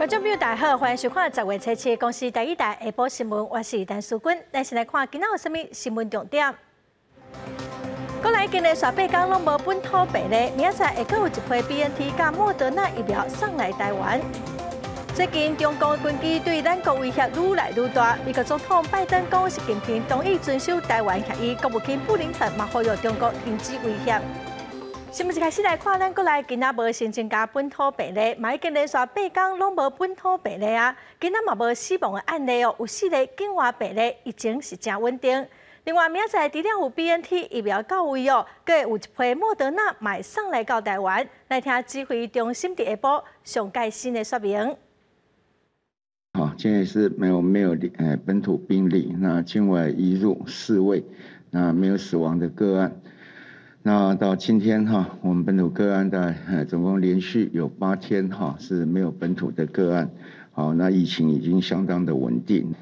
觀眾朋友大家好，歡迎收看十月初七公視第一台下晡新聞，我是陳淑君。咱先來看今仔有啥物新聞重點。國內今日連續八工攏無本土病例，明仔載會閣有一批 BNT 佮莫德納疫苗送來台灣。最近中共軍機對咱國威脅愈來愈大，美國總統拜登講習近平同意遵守台灣協議，國務卿布林肯嘛呼籲中國停止威脅。新聞一開始來看，咱國內今仔無新增加本土病例，嘛已經連續八工攏無本土病例啊。今仔嘛無死亡的案例哦，有四个境外病例，疫情是誠穩定。另外，明仔載除了有 BNT 疫苗到位哦，閣會有一批莫德納嘛會送來到台灣。來聽指揮中心佇下晡上蓋新的說明。好，現在是沒有本土病例，那境外移入四位，那沒有死亡的個案。那到今天哈，我們本土個案的總共連續有8天哈是沒有本土的個案，好，那疫情已經相當的穩定。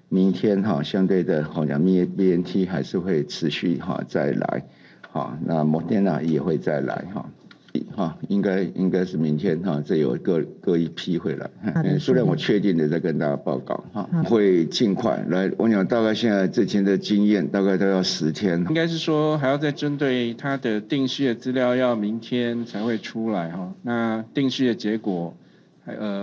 明天哈，相對的好像 BNT 還是會持續哈再來，好，那莫德納也會再來哈。哈，應該是明天哈，這有各一批會來，數量我確定的再跟大家報告哈，會盡快來。我想大概現在這前的經驗大概都要10天。應該是說還要再針對他的定序的資料，要明天才會出來哈。那定序的結果，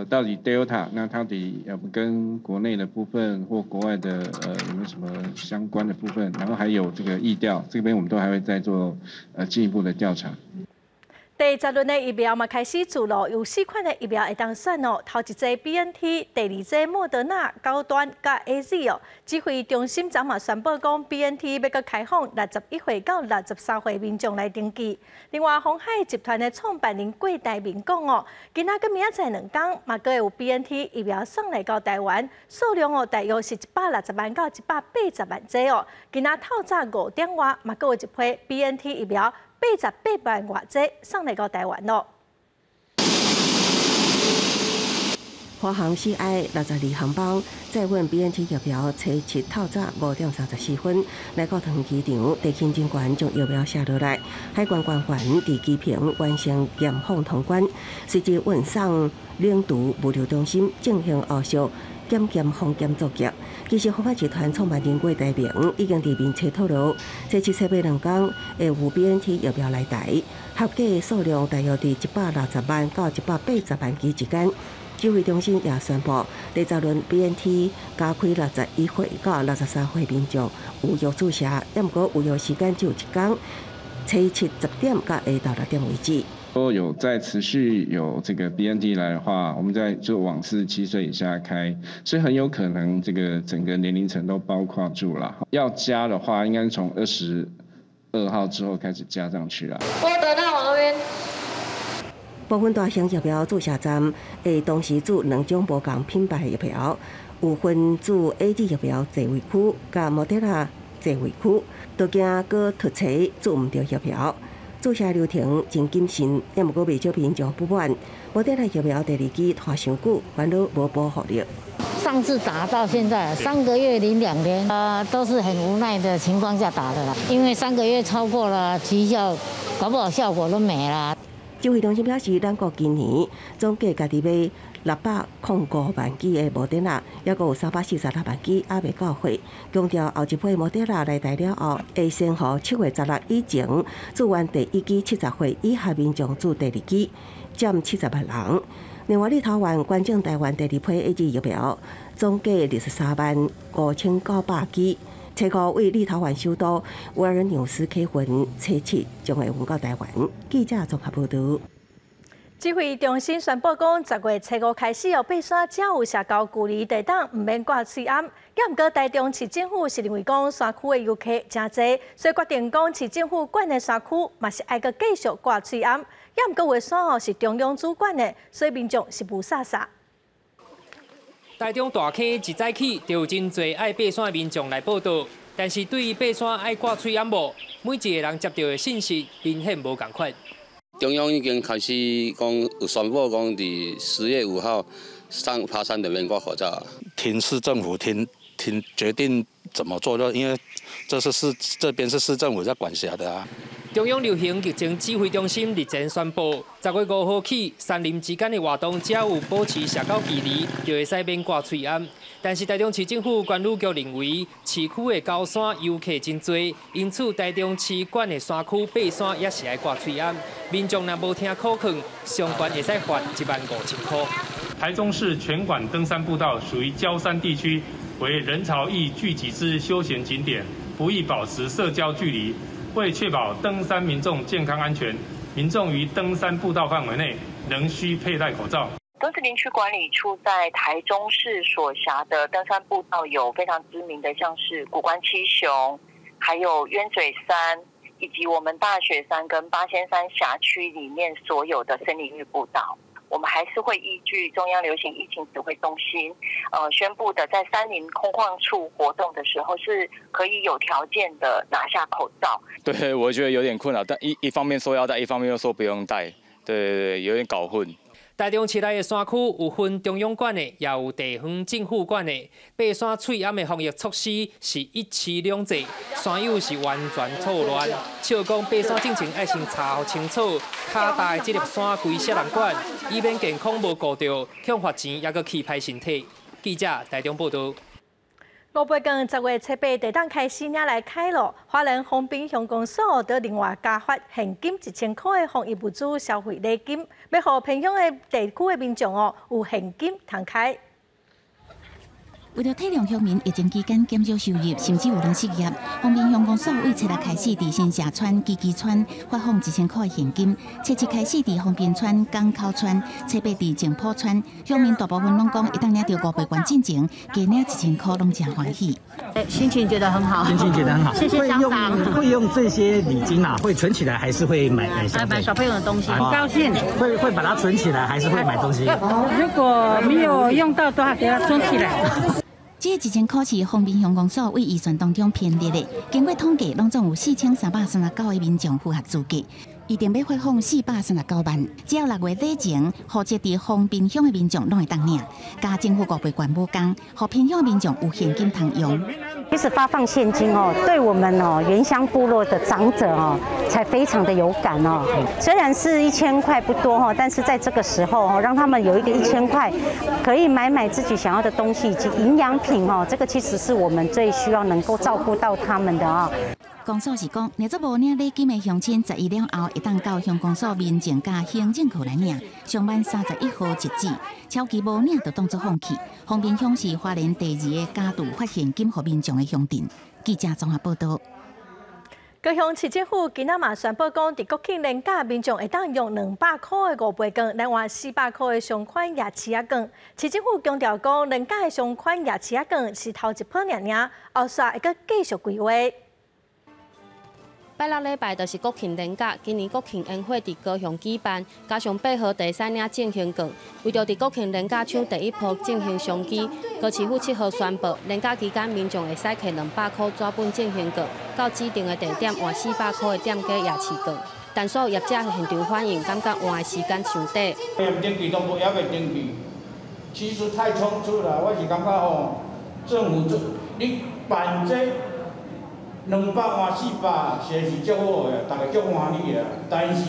到底 Delta，那它底要不跟國內的部分或國外的有沒有什麼相關的部分？然後還有這個疫調，這邊我們都還會再做進一步的調查。第十輪的疫苗嘛開始注咯，有四款的疫苗會當選哦。頭一劑 BNT，第二劑莫德納、高端佮 AZ 哦。指揮中心昨嘛宣布講，BNT 欲閣開放61歲到63歲民眾來登記。另外，鴻海集團的創辦人郭台銘講哦，今仔佮明仔載2工嘛，閣會有 BNT 疫苗送來到台灣，數量哦大約是160萬到180萬劑哦。今仔透早5點外嘛，閣有一批 BNT 疫苗88萬外劑送來到台灣咯。華航 CI 62航班載運 BNT 疫苗，初七透早5點34分來到桃園機場，地勤人員將疫苗卸落來，海關關員佇機坪完成驗放通關，隨即運送領廚物流中心進行後續檢驗封檢作業。其實，鴻海集團創辦人郭台銘已經佇面冊透露，初七、初八2工會有 BNT 疫苗來台，合計數量大約佇160萬到180萬劑之間。指揮中心也宣布，第十輪 BNT 加開61歲到63歲民眾預約注射，毋過預約時間只有一工，初七10點到下晝6點為止。如果有在持續有這個 BNT 來的話，我們在就往47歲以下開，所以很有可能這個整個年齡層都包括住了。要加的話，應該從22號之後開始加上去了。我等到我那邊。部分大型疫苗注射站會同時注兩種無仝品牌疫苗，有分注 AZ 疫苗座位區，佮莫德納座位區，都驚閣突車注毋著疫苗。注射流程真謹慎，也毋過袂少民眾不滿，莫德納疫苗第二劑拖傷久，煩惱無保護力。上次打到現在3個月零2天，都是很無奈的情況下打的啦，因為三個月超過了期效，搞不好效果都沒啦。指揮中心表示，咱國今年總計家己買605萬劑的莫德納，抑閣有346萬劑猶未到貨。強調後一批莫德納來台了後，會先予7月16以前注完第一劑70歲以下民眾注第二劑，佔70萬人。另外，立陶宛捐贈台灣第二批 AZ 疫苗，總計23萬5900劑。初五為立陶宛首都維爾紐斯客運，初七將會運到台灣。記者綜合報導。指揮中心宣布講，10月初五開始哦，爬山只有社交距離，就會當毋免掛喙罨。毋過台中市政府是認為講山區的遊客誠濟，所以決定講市政府管的山區嘛是愛閣繼續掛喙罨。毋過有的山哦是中央主管的，所以民眾是霧煞煞。台中大坑一早起就有真濟愛爬山的民眾來報到，但是對於爬山愛掛喙罨無，每一个人接著的信息明顯無仝款。中央已經開始講有宣布講，佇10月5號上爬山就免掛口罩。聽市政府聽聽決定怎麼做，因為這是市這邊是市政府在管轄的啊。中央流行疫情指揮中心日前宣布，10月5號起，山林之間的活動只要有保持社交距離，就會使免掛喙罨。但是台中市政府觀旅局認為，市區的高山遊客真濟，因此台中市管的山區爬山也是愛掛喙罨。民眾若無聽苦勸，上懸會使罰15,000塊。台中市全館登山步道屬於郊山地區，為人潮易聚集之休閒景點，不易保持社交距離。為確保登山民眾健康安全，民眾於登山步道範圍內仍需佩戴口罩。東勢林區管理處在台中市所轄的登山步道有非常知名的，像是谷關七雄，還有鳶嘴山，以及我們大雪山跟八仙山轄區裡面所有的森林域步道。我們還是會依據中央流行疫情指揮中心，宣布的，在山林空曠處活動的時候，是可以有條件的拿下口罩。對，我覺得有點困擾，但一方面說要戴，一方面又說不用戴，對對對，有點搞混。台中市內的山區有分中央管的，也有地方政府管的。爬山喙罨的防疫措施是一市兩制，山友是完全錯亂。笑講爬山進前愛先查清楚，跤踏的這粒山歸啥人管，以免健康無顧著，予罰錢猶閣氣歹身體。記者台中報道。五倍券10月7日地當開始領來開咯，花蓮豐濱鄉公所閣另外加發現金1000塊的防疫物資消費禮金，欲予偏鄉的地區的民眾哦有現金通開。為著體諒鄉民疫情期間減少收入，甚至有人失業，豐濱鄉公所對七六開始佇新社村、基基村發放1000塊現金；七七開始佇豐濱村、港口村；七八佇正埔村，鄉民大部分攏講會當領著五倍券進前，加領1000塊攏誠歡喜。心情覺得很好，心情覺得很好。謝謝鄉長。會用這些禮金啊，會存起來，還是會買買小朋友的東西？很高興。會把它存起來，還是會買東西？如果沒有用到的話，給它存起來。這1000塊是豐濱鄉公所對預算當中編列的，經過統計，攏總有4339個民眾符合資格，預定欲發放439萬。只要6月底前，戶籍佇豐濱鄉的民眾攏會當領，佮政府五倍券無仝，予偏鄉民眾有現金通用。其實發放現金哦，對我們哦原鄉部落的長者哦，才非常的有感哦。雖然是1000塊不多哈，但是在這個時候哦，讓他們有一個1000塊，可以買自己想要的東西以及營養品哦，這個其實是我們最需要能夠照顧到他們的啊。公所是講，若做無領禮金的鄉親，11了後會當到鄉公所民政佮行政課來領，上晚31號截止，超期無領就當作放棄。豐濱鄉是花蓮第二个加度發現金予民眾的鄉鎮。記者綜合報道。高雄市政府今仔嘛宣布講，佇國慶連假，民眾會當用200塊的五倍券來換400塊的善款夜市仔券。市政府強調講，連假的善款夜市仔券是頭一波爾爾，後續會閣繼續規劃。拜六禮拜就是國慶連假，今年國慶煙火佇高雄舉辦，加上八號會使領振興券，為著佇國慶連假搶第一波振興商機，高市府7號宣布，連假期間民眾會使提200塊紙本振興券，到指定的地點換400塊的店家夜市券。但所有業者現場反應，感覺換的時間傷短。登記都無猶未登記，其實太倉促啦，我是感覺吼，政府這你辦這200換400，實在是足好的，大家足歡喜的。但是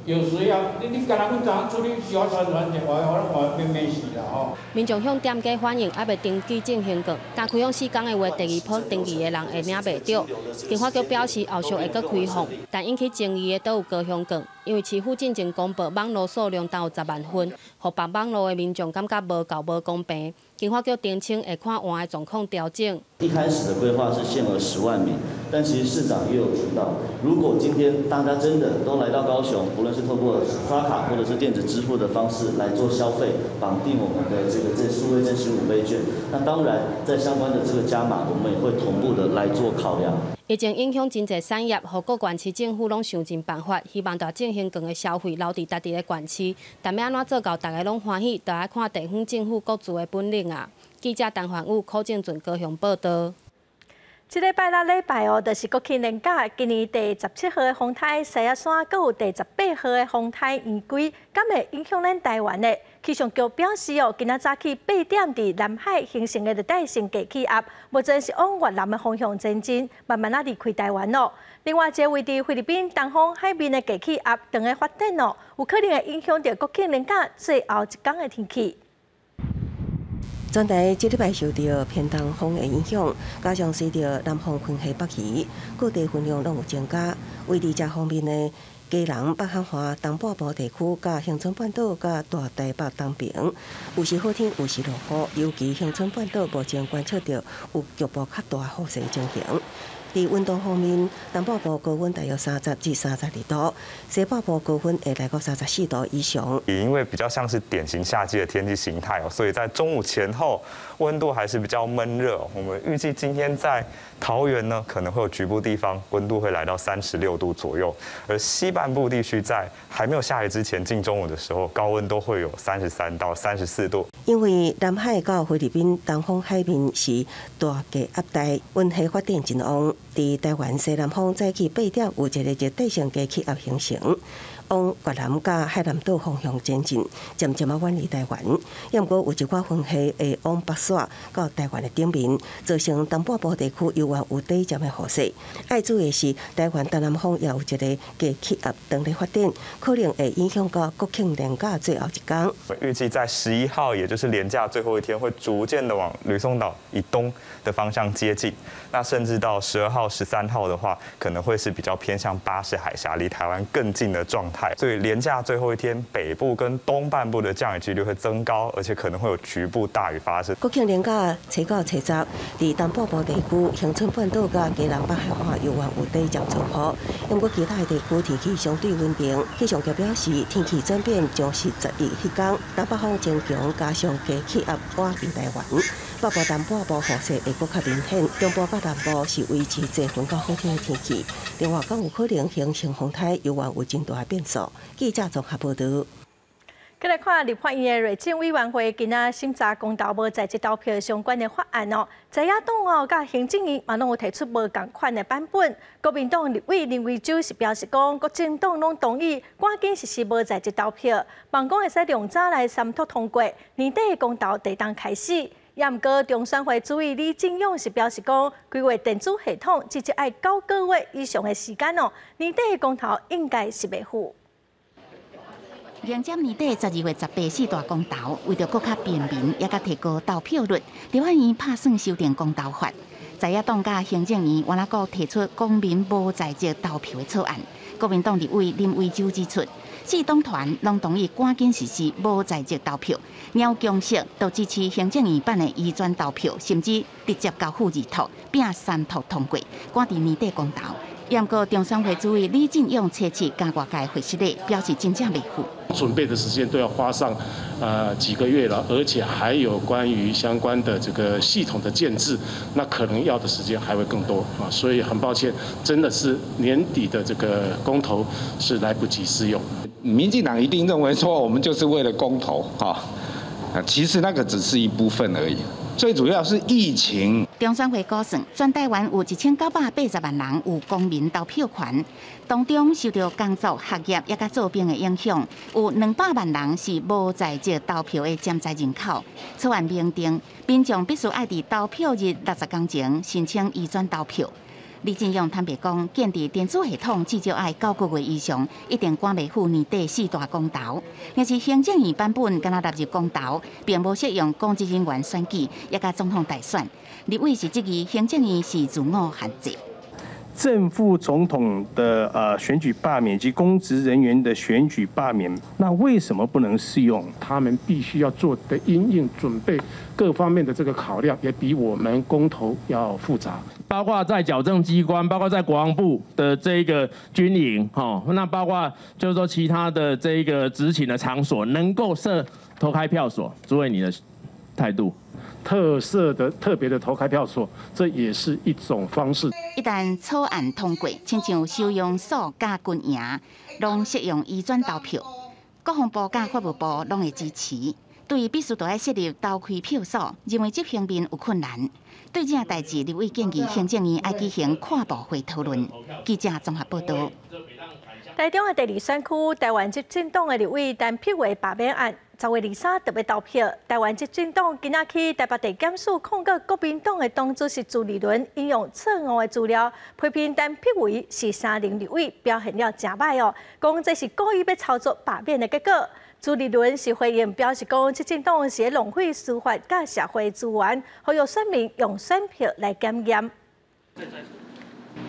有時要你敢若阮昨昏出去小宣傳一下，我換變沒事啦吼。民眾向店家反映，猶未登記振興券，但開放四工的話，第二波登記的人會領袂著。經發局表示，後續會閣開放，但引起爭議的都有高雄券，因為市府進前公布網路數量焦有10萬份，予綁網路的民眾感覺無夠無公平。經發局澄清，會看換的狀況調整。一開始的規劃是限額10萬名，但其實市長也有提到，如果今天大家真的都來到高雄，不論是透過刷卡或者是電子支付的方式來做消費，綁定我們的這數位振興五倍券，那當然在相關的這個加碼，我們也會同步的來做考量。疫情影響真濟產業，予各縣市政府攏想盡辦法，希望大振興券的消費留佇家己的縣市。但欲按怎做到大家攏歡喜，就愛看地方政府各自的本領啊。記者陳焕宇、柯正俊高雄報道。這禮拜六禮拜哦，就是國慶連假。今年第17號的風颱獅仔山，閣有第18號的風颱圓規，敢會影響咱台灣的？氣象局表示哦，今仔早起8點佇南海形成的熱帶性低氣壓，目前是往越南的方向前進，慢慢仔離開台灣咯。另外，一個位佇菲律賓東方海面的低氣壓，長咧發展哦，有可能會影響著國慶連假最後一工的天氣。全台這禮拜受著偏東風的影響，加上隨著南方雲系北移，各地雲量攏有增加。位佇遮方面的基隆北海岸、東半部地區、佮恆春半島、佮大台北東邊，有時好天，有時落雨。尤其恆春半島目前觀測著有局部較大雨勢情形。佇溫度方面，東半部高溫大約30至32度，西半部高溫會來到34度以上。也因為比較像是典型夏季的天氣形態哦，所以在中午前後溫度還是比較悶熱。我們預計今天在桃園呢，可能會有局部地方溫度會來到36度左右，而西半部地區在還沒有下雨之前，近中午的時候，高溫都會有33到34度。因為南海佮菲律賓東方海面是大低壓帶，雲系發展真旺。佇台灣西南方早起8點有一个熱帶性低氣壓形成，往越南佮海南島方向前進，漸漸仔遠離台灣。抑毋過有一寡雲系會往北徙到台灣的頂面，造成東半部地區猶原有短暫的雨勢。愛注意的是，台灣東南方也有一个低氣壓當咧發展，可能會影響到國慶連假最後一工。預計在11號，也就是連假最後一天，會逐漸的往呂宋島以東的方向接近。那甚至到12號、13號的話，可能會是比較偏向巴士海峽，離台灣更近的狀態。所以連假最後一天，北部跟東半部的降雨幾率會增高，而且可能會有局部大雨發生。國慶連假初九、初十，佇東半部地區、恆春半島佮基隆北海岸猶原有短暫落雨，毋過其他的地區天氣相對穩定。氣象局表示，天氣轉變將是11彼工，東北風增強，加上低氣壓倚近台灣，北部東半部雨勢會閣較明顯，中部佮南部是維持濟雲到好天的天氣。另外，閣有可能形成風颱，猶原有真大的變數。記者綜合報導。閣來看立法院的內政委員會今仔審查公投無在籍投票相關的法案哦，在野黨哦，佮行政院嘛攏有提出無仝款的版本。國民黨立委林為洲是表示講，各政黨攏同意趕緊實施無在籍投票，望講會使量早來三讀通過，年底的公投就當開始。也毋過中選會主委李進勇是表示講，規劃電子系統至少愛9個月以上的時間哦，年底的公投應該是袂赴。迎接年底12月18四大公投，為著閣較便民，也佮提高投票率，立法院拍算修訂公投法。在野黨佮行政院原來閣提出公民無在籍投票的草案。國民黨立委林為洲指出，四黨團攏同意趕緊實施無在籍投票，若有共識就支持行政院版的移轉投票，甚至直接交付二讀，拼三讀通過，趕佇年底公投。毋過中選會主委李進勇初七佮外界會失禮，表示真正袂赴。準備的時間都要花上幾個月了，而且還有關於相關的這個系統的建置，那可能要的時間還會更多啊，所以很抱歉，真的是年底的這個公投是來不及適用。民進黨一定認為說我們就是為了公投啊，其實那個只是一部分而已。最主要是疫情。中選會估算，全台灣有1980萬人有公民投票權，當中受著工作、學業抑佮做兵的影響，有200萬人是無在籍投票的潛在人口。草案明定，民眾必須愛佇投票日60工前申請移轉投票。李進勇坦白講，建置電子系統至少愛9個月以上，一定趕袂赴年底四大公投。若是行政院版本，敢若納入公投，並無適用公職人員選舉，抑佮總統大選。立委是質疑行政院是自我限制。正副總統的選舉罷免及公職人員的選舉罷免，那為什麼不能適用？他們必須要做的因應準備各方面的這個考量，也比我們公投要複雜。包括在矯正機關，包括在國防部的這個軍營，哈，那包括就是說其他的這個執勤的場所，能夠設投開票所，諸位你的態度？特色的特別的投開票所，這也是一種方式。一旦草案通過，親像收容所佮軍營，攏適用移轉投票，國防部佮法務部攏會支持。對必須都愛設立投開票所，認為執行面有困難。對這代誌，立委建議行政院愛舉行跨部會討論。記者綜合報導。台中的第二選區，台灣執政黨的立委陳柏惟罷免案，10月23特別投票。台灣執政黨今仔去台北地檢署控告國民黨的黨主席朱立倫引用錯誤的資料，批評陳柏惟是三零立委，表現了誠䆀哦，講這是故意欲操作罷免的結果。朱立倫是回應表示講，執政黨是浪費司法佮社會資源，呼籲選民用選票來檢驗。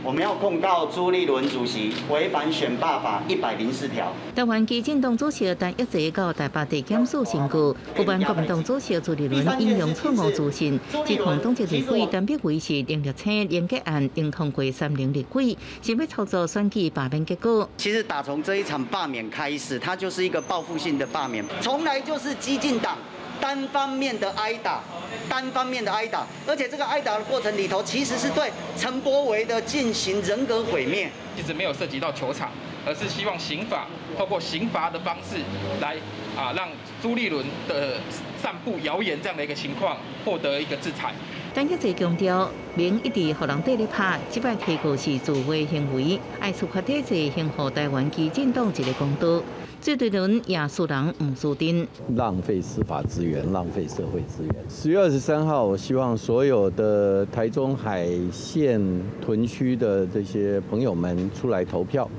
我們要控告朱立倫主席違反選罷法104條。台灣基進黨主席陳一捷到台北地檢署申告，不滿國民黨主席朱立倫引用錯誤資訊，指控黨籍立委陳柏惟是林卓清連結案應通過三零立委，想欲操作選舉罷免結果。其實打從這一場罷免開始，它就是一個報復性的罷免，從來就是基進黨單方面的挨打，單方面的挨打，而且這個挨打的過程裡頭，其實是對陳柏惟的進行人格毀滅。其實沒有涉及到球場，而是希望刑法透過刑罰的方式來讓朱立倫的散布謠言這樣的一個情況獲得一個制裁。陳一捷強調，民一直予人綴咧拍，這擺提告是自衛行為，愛司法體制先予台灣基進黨一個公道。朱立倫也輸人毋輸陣，浪費司法資源，浪費社會資源。10月23號，我希望所有的台中海線屯區的這些朋友們出來投票，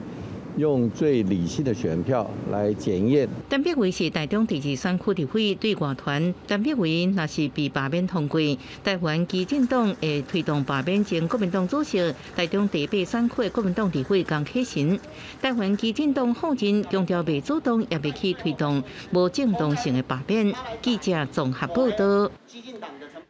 用最理性的選票來檢驗。陳柏惟是台中第二選區立委，對外傳陳柏惟若是被罷免通過，台灣基進黨會推動罷免前國民黨主席台中第八選區的國民黨立委江啟臣。台灣基進黨否認，強調袂主動，也袂去推動無正當性的罷免。記者綜合報導。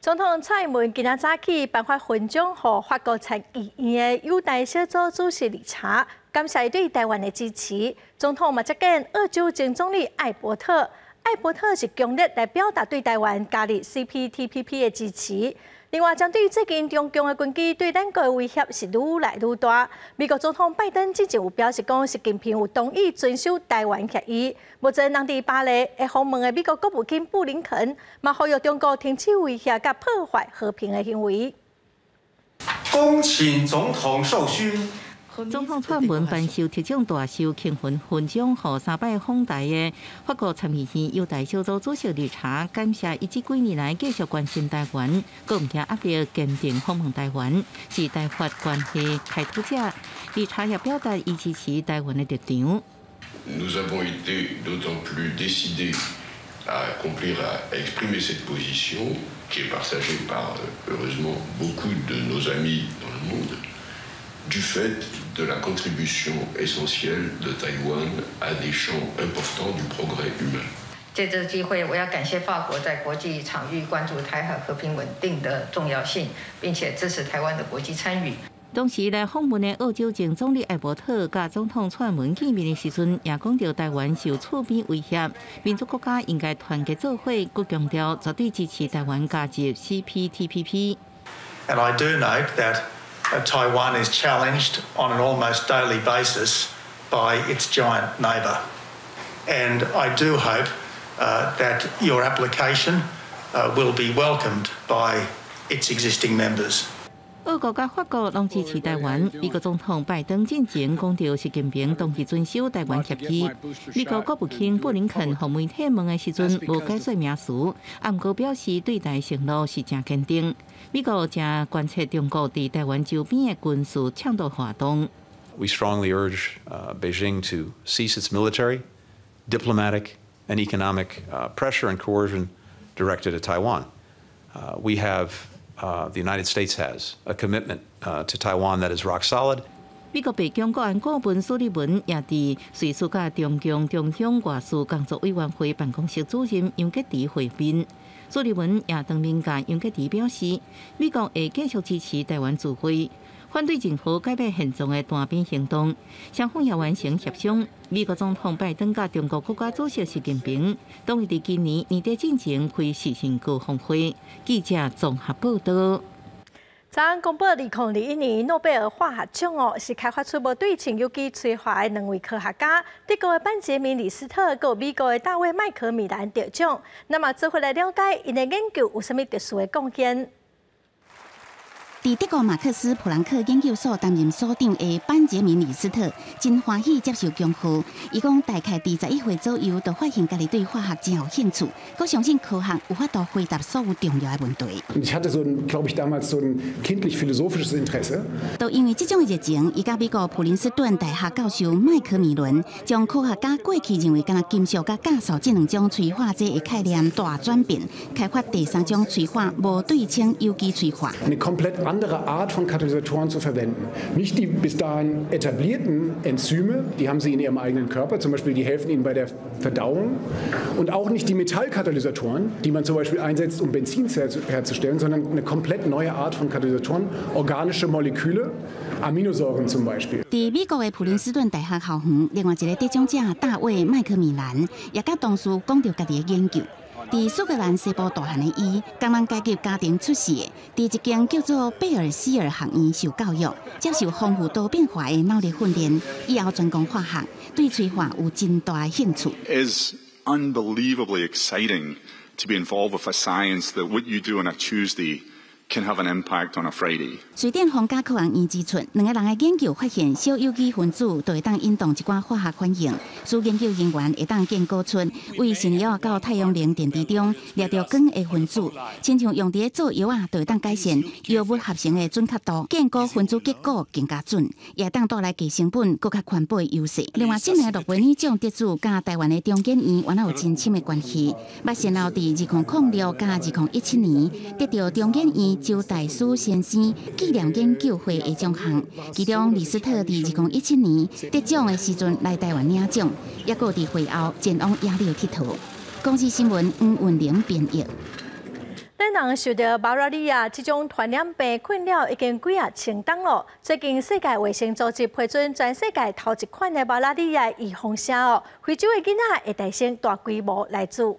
總統蔡英文今仔早起頒發勳章，予法國參議院的優待小組主席理查，感謝伊對台灣的支持。總統嘛接見澳洲前總理艾伯特，艾伯特是強烈來表達對台灣加入 CPTPP 的支持。另外，針對最近中共的軍機對咱國的威脅是愈來愈大，美國總統拜登之前有表示講，習近平有同意遵守台灣協議。目前，人佇巴黎會訪問的美國國務卿布林肯，嘛呼籲中國停止威脅佮破壞和平的行為。恭請總統授勳。總統蔡英文頒授特種大綬慶勳勳章，予三擺訪台的法國參議院優待小組主席理查，感謝伊這幾年來繼續關心台灣，閣毋驚壓力，堅定訪問台灣，是台法關係開拓者。理查也表達伊支持台灣的立場。 Nous avons été d'autant plus décidés à accomplir, à exprimer cette position, qui est partagée par, heureusement, beaucoup de nos amis dans le monde, du fait de la contribution essentielle de Taïwan à des champs importants du progrès humain. 借這個機會，我要感謝法國在國際場域關注台海和平穩定的重要性，並且支持台灣的國際參與。當時來訪問的澳洲前總理艾伯特佮總統蔡英文見面的時陣，也講到台灣受四邊威脅，民主國家應該團結做伙，閣強調絕對支持台灣加入 CPTPP。 And I do note that Taiwan is challenged on an almost daily basis by its giant neighbour. And I do hope that your application will be welcomed by its existing members. 澳國佮法國攏支持台灣。美國總統拜登進前講著習近平同意遵守台灣協議。美國國務卿布林肯予媒體問的時陣，無解說名詞，毋過表示對台承諾是誠堅定。美國正關切中國佇台灣周邊的軍事搶奪活動。 We strongly urge Beijing to cease its military, diplomatic, and economic pressure and coercion directed at Taiwan. We have the United States has a commitment to Taiwan that is rock solid. 美國白宮國安顧問蘇利文也佇瑞士佮中共中央外事工作委員會辦公室主任楊潔篪會面。蘇利文也當面共楊潔篪表示，美國會繼續支持台灣自衛，反對任何改變現狀的單邊行動。雙方也完成協商。美國總統拜登佮中國國家主席習近平，同意佇今年年底進前開視訊高峰會。記者綜合報導。昨昏公布2021年諾貝爾化學獎哦，是開發出無對稱有機催化的兩位科學家，德國的班傑明李斯特，佮美國的大衛麥克米蘭得獎。那麼，做伙來了解𪜶的研究有啥物特殊的貢獻。佇德國馬克斯普朗克研究所擔任所長的班傑明李斯特真歡喜接受恭賀。伊講大概佇11歲左右就發現家己對化學真有興趣，閣相信科學有法度回答所有重要的問題。 Ich hatte so ein, glaube ich, damals so ein kindlich philosophisches Interesse。就因為這種熱情，伊佮美國普林斯頓大學教授麥克米倫將科學家過去認為干焦金屬佮酵素這兩種催化劑的概念大轉變，開發第三種催化無對稱有機催化。 Eine komplett andere Art von Katalysatoren zu verwenden. Nicht die bis dahin etablierten Enzyme, die haben sie in ihrem eigenen Körper, zum Beispiel die helfen ihnen bei der Verdauung, und auch nicht die Metallkatalysatoren, die man zum Beispiel einsetzt, um Benzin herzustellen, sondern eine komplett neue Art von Katalysatoren, organische Moleküle, Aminosäuren zum Beispiel. 佇美國的普林斯頓大學校園，另外一个得獎者大衛麥克米蘭也佮同事講著家己的研究。佇蘇格蘭西部大漢的伊，工人階級家庭出世的，佇一間叫做貝爾希爾學院受教育，接受豐富多變化的腦力訓練，以後專攻化學，對催化有真大的興趣。 It is unbelievably exciting to be involved with a science that what you do on a Tuesday can have an impact on a Friday。瑞典皇家科學院指出，兩个人的研究發現，小有機分子就會當引動一寡化學反應，使研究人員會當建構出為新藥到太陽能電池中掠著光的分子，親像用佇咧做藥仔，就會當改善藥物合成的準確度，建構分子結構更加準，也會當帶來低成本、閣較環保的優勢。另外，這個諾貝爾獎得主佮台灣的中研院原來有真深的關係，捌先後佇2006佮2017年得著中研院周大師先生紀念研究會的獎項，其中李斯特佇2017年得獎的時陣來台灣領獎，抑閣佇會後前往野柳𨑨迌。公視新聞黃雲玲編譯。咱人受著馬拉利亞這種傳染病困擾已經幾仔千冬囉。最近世界衛生組織批准全世界頭一款的馬拉利亞預防針哦，非洲的囡仔會當先大規模來注。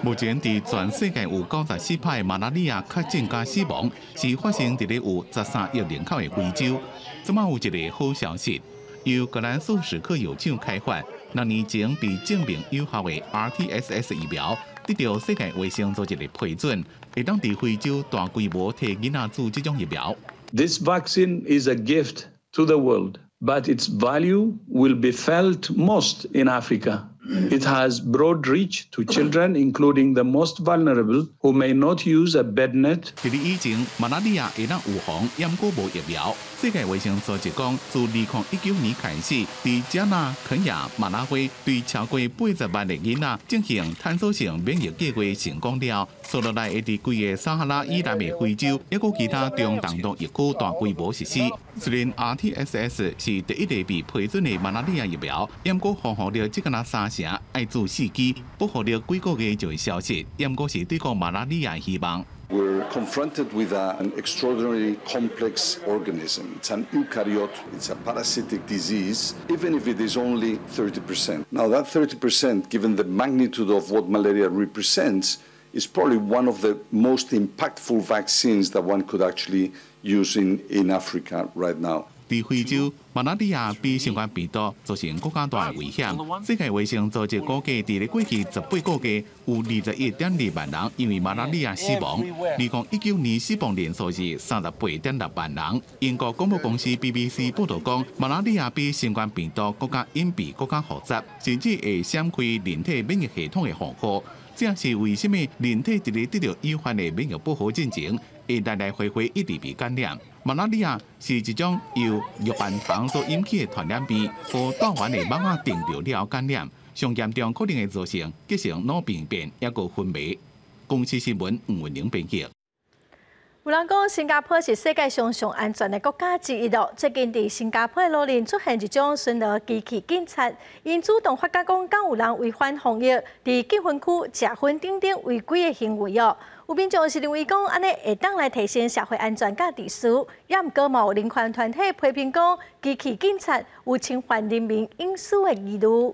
目前佇全世界有94%的馬拉利亞確診佮死亡，是發生佇咧有13億人口的非洲。這馬有一个好消息，由格蘭素史克藥廠開發，6年前被證明有效的 RTSS 疫苗，得著世界衛生組織的批准，會當佇非洲大規模替囡仔注這種疫苗。 This vaccine is a gift to the world, but its value will be felt most in Africa. It has broad reach to children, including the most vulnerable, who may not use a bed net. 佇咧以前，馬拉利亞會當預防，毋過無疫苗。世界衛生組織講，自2019年開始，佇加納、肯亞、馬拉維對超過80萬的囡仔進行探索性免疫計劃成功了。紲落來會佇規个撒哈拉以南的非洲，抑閣其他中東東疫區大規模實施。雖然 RTSS 是第一个被批准的馬拉利亞疫苗，毋過防護力只干焦三成，愛注四劑，保護力幾個月就會消失，毋過是對抗馬拉利亞的希望。 We're confronted with an extraordinarily complex organism. It's an eukaryote, it's a parasitic disease, even if it is only 30%. Now, that 30%, given the magnitude of what malaria represents, is probably one of the most impactful vaccines that one could actually use in Africa right now. 佇非洲，馬拉利亞比新冠病毒造成閣較大的危險。世界衛生組織估計，佇咧過去18個月，有21.2萬人因為馬拉利亞死亡。2019年死亡人數是38.6萬人。英國廣播公司 BBC 報導講，馬拉利亞比新冠病毒閣較隱蔽、閣較複雜，甚至會閃開人體免疫系統的防護。這是為啥物人體佇咧得著有限的免疫保護進前，會來來回回一直被感染。馬拉利亞是一種由瘧原蟲所引起的傳染病，予帶原的蠓仔叮著了後感染，上嚴重可能會造成急性腦病變，抑閣昏迷。公視新聞吳文玲編譯。有人講新加坡是世界上上安全的國家之一囉。最近佇新加坡的路面出現一種巡邏機器警察，𪜶主動發覺講，敢有人違反防疫，佇禁煙區食薰等等違規的行為哦。有民眾是認為講，按呢會當來提升社會安全佮秩序，也毋過嘛有人權團體批評講，機器警察有侵犯人民隱私的疑慮。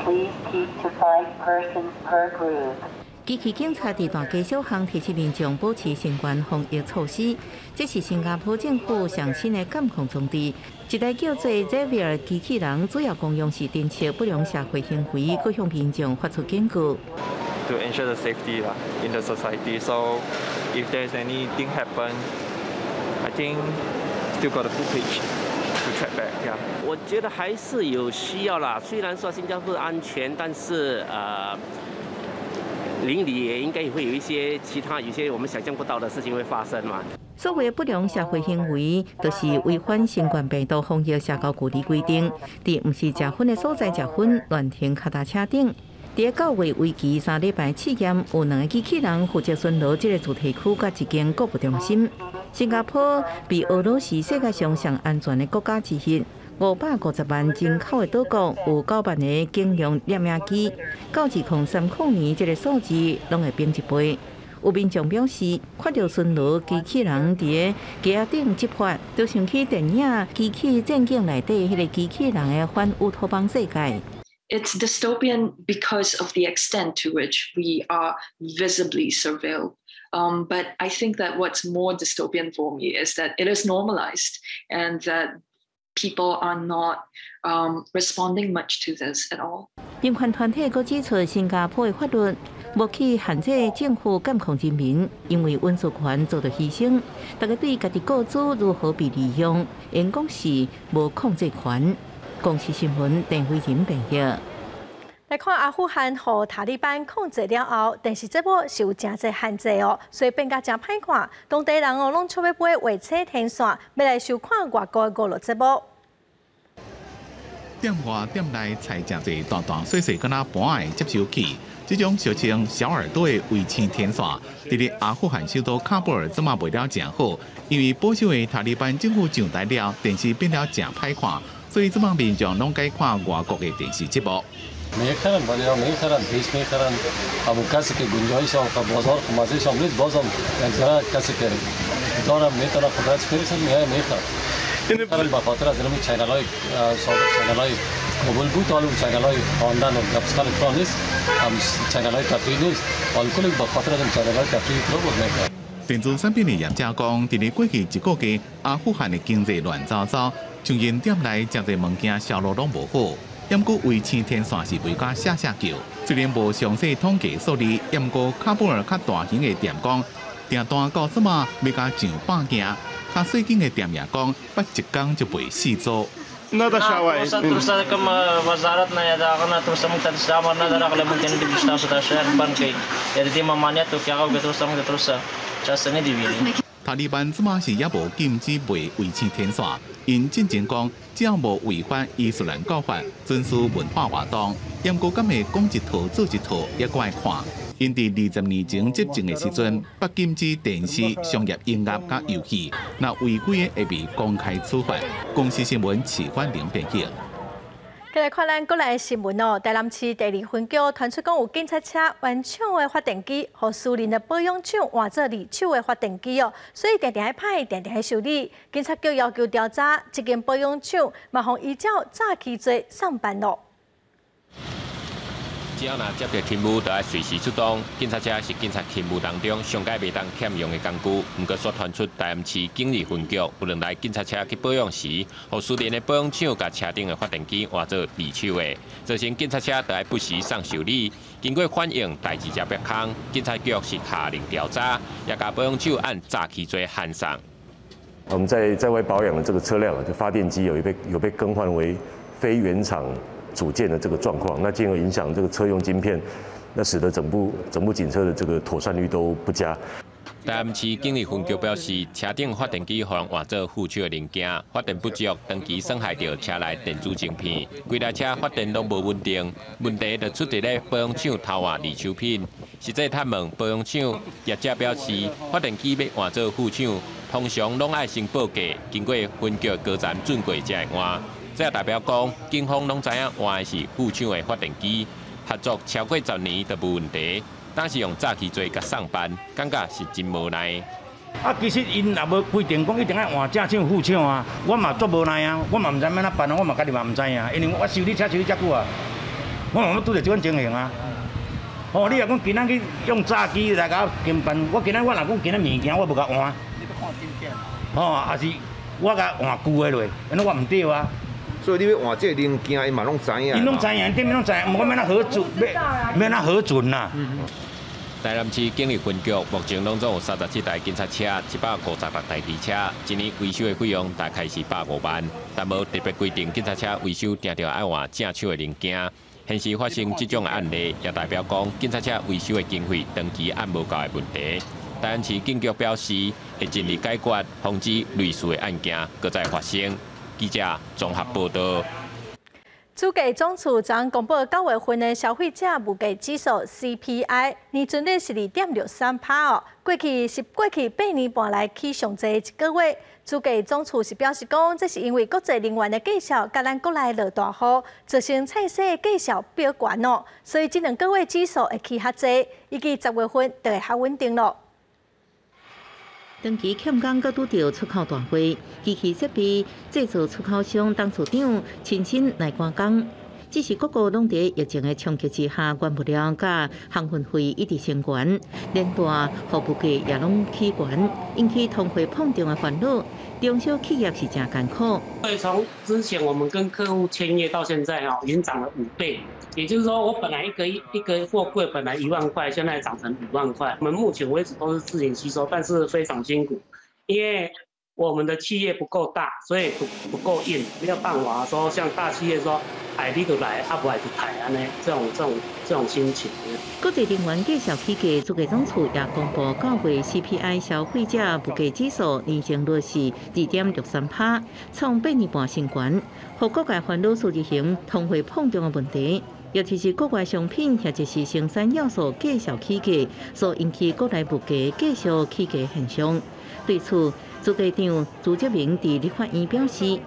Please keep to five persons per group. 機器警察佇大街小巷提醒民眾保持新冠防疫措施，這是新加坡政府上新的監控裝置。一台叫做 Xavier 機器人，主要功用是偵測不良社會行為，閣向民眾發出警告。 To ensure the safety in the society, so if there's anything happen, I think still got the footage to track back. Yeah. 我覺得還是有需要啦。雖然說新加坡安全，但是鄰里也應該會有一些其他有些我們想象不到的事情會發生嘛。所謂不良社會行為，就是違反新冠病毒防疫社交距離規定，佇毋是食薰的所在食薰、亂停跤踏車等。佇9月為期3禮拜試驗，有兩个機器人負責巡邏這个主題區佮一間購物中心。新加坡被俄羅斯世界上上安全的國家之一。550萬人口的島國有9萬个警用攝影機，到2030年，這个數字攏會變一倍。有民眾表示，看著巡邏機器人佇街仔頂執法，就想起電影《機器戰警》內底彼个機器人的反烏托邦世界。 It's dystopian because of the extent to which we are visibly surveilled. But I think that what's more dystopian for me is that it is normalized and that people are not responding much to this at all. 人權團體閣指出，新加坡的法律無去限制政府監控人民，因為隱私權遭到犧牲。大家對家己個資如何被利用，應講是無控制權。公視新聞鄧慧仁編譯。來看阿富汗予塔利班控制了後，電視節目是有誠濟限制哦，所以變甲誠歹看。當地人哦，攏出欲買衛星天線，欲來收看外國的娛樂節目。店外店內菜誠濟大大細細，敢若盤的接收器，這種俗稱小耳朵的衛星天線，佇咧阿富汗首都喀布爾這馬賣了誠好，因為保守的塔利班政府上台了，電視變了誠歹看，所以這馬民眾攏改看外國的電視節目。 میخرن ولی ها میخرن پیش میخرن اما کسی که گنجایش هم بازار مزهش هم نیست بازم یک ذره کسی که دارم میتونه قدرتش میرسه میای میخرن میخرن به خاطر از این channel های سابق channel های کابل بود حالا اون channel های خواندن و گپ زدن نیست هم channel های تفریح نیست حالا کلی به خاطر از این channel های تفریح رو بود میخرن. 電子產品的業者講，佇咧過去一個月，阿富汗的經濟亂糟糟，像𪜶店內誠濟物件銷路攏無好。毋過衛星天線是賣甲嚇嚇叫，雖然無詳細統計數字，毋過喀布爾較大型的店講，訂單到這馬欲共上百件，較細間的店也講，捌一工就賣四組。 تر کوم وزارت نه یا د هغه نه تر اوسه موږ ته داسې امر نه دی راغلی، موږ ته نه دي چې تاسو دا شیان بند کړئ یا د دې ممانعت وکړي. هغه وکړي، تر اوسه موږ ته تر اوسه چا څه نه دي ویلي. 塔利班這馬是猶無禁止賣衛星天線，𪜶進前講，只要無違反伊斯蘭教法，遵守文化活動，毋過敢會講一套做一套，猶閣愛看。𪜶佇20年前執政的時陣，捌禁止電視、商業音樂佮遊戲，若違規的會被公開處罰。公視新聞齊冠玲編譯。繼來看咱國內的新聞哦，台南市第二分局傳出講有警察車原廠的發電機，予私人的保養廠換做二手的發電機哦，所以定定愛歹，定定愛修理。警察局要求調查，這間保養廠嘛，予依照詐欺罪送辦囉。只要若接著勤務，就愛隨時出動。警察車是警察勤務當中上蓋袂當欠用的工具。毋過，煞傳出台南市警二分局有兩台警察車去保養時，予私人的保養廠共車頂的發電機換做二手的，造成警察車就愛不時送修理。經過反映，代誌才煏空，警察局是下令調查，也共保養廠按詐欺罪函送。我們在外保養的這個車輛，就發電機有被更換為非原廠組件的這個狀況，那進而影響這個車用晶片，那使得整部警車的這個妥善率都不佳。台南市警二分局表示，車頂發電機予人換做副廠的零件，發電不足，長期損害著車內電子晶片，規台車發電攏無穩定。問題就出佇咧保養廠偷換二手品。實際探問保養廠業者表示，發電機欲換做副廠，通常攏愛先報價，經過分局高層准過才會換。這代表講，警方攏知影換的是副廠的發電機，合作超過10年都無問題。但是用詐欺罪共送辦，感覺是真無奈。啊，其實𪜶也無規定講一定愛換正廠副廠啊，我嘛足無奈啊，我嘛毋知欲按怎辦啊，我嘛家己嘛毋知啊，因為我修理車修理遮久啊，我嘛捌拄著這款情形啊。哦，你若講今仔去用炸機來共我跟辦，我今仔我若講今仔物件我無共換。你欲換晶片？哦，抑是我共換舊的落，按呢我毋對啊。所以你欲換這个零件，𪜶嘛攏知影。𪜶攏知影，頂面攏知影，毋過欲按怎核准，欲按怎核准啦。台南市警力分局目前攏總有37台警察車，156台機車，一年維修的費用大概是150萬，但無特別規定警察車維修定著愛換正手的零件。現時發生這種案例，也代表講警察車維修的經費長期按無夠的問題。台南市警局表示，會盡力解決，防止類似的案件閣再發生。記者綜合報導。主計總處昨公布9月份的消費者物價指數 CPI，年增率是2.63%哦。過去是過去8年半來起上濟一個月。主計總處是表示講，這是因為國際能源的價數佮咱國內落大雨，造成菜市的價數飆懸哦，所以這兩個月指數會起較濟，預計10月份就會較穩定咯。長期欠工，閣拄著出口大會，機器設備製造出口商董事長親身來趕工。只是各國攏佇疫情的衝擊之下，原物料佮航運費一直升懸，連帶予物價也攏起懸，引起通貨膨脹的煩惱。中小企業是誠艱苦。對，從之前我們跟客戶簽約到現在哦，已經漲了5倍。也就是說，我本來一個貨櫃本來1萬塊，現在漲成5萬塊。我們目前為止都是自行吸收，但是非常辛苦，因為我們的企業不夠大，所以不夠硬，沒有辦法說像大企業說，愛你就來，啊無愛就退按呢，這種心情。國際能源價數起價，主計總處也公布9月 CPI 消費者物價指數年增率是2.63%，創8年半新高，予各界煩惱數字型通貨膨脹的問題。尤其是國外商品或者是生產要素繼續起價，所引起國內物價繼續起價現象。對此，主計長朱哲明佇立法院表示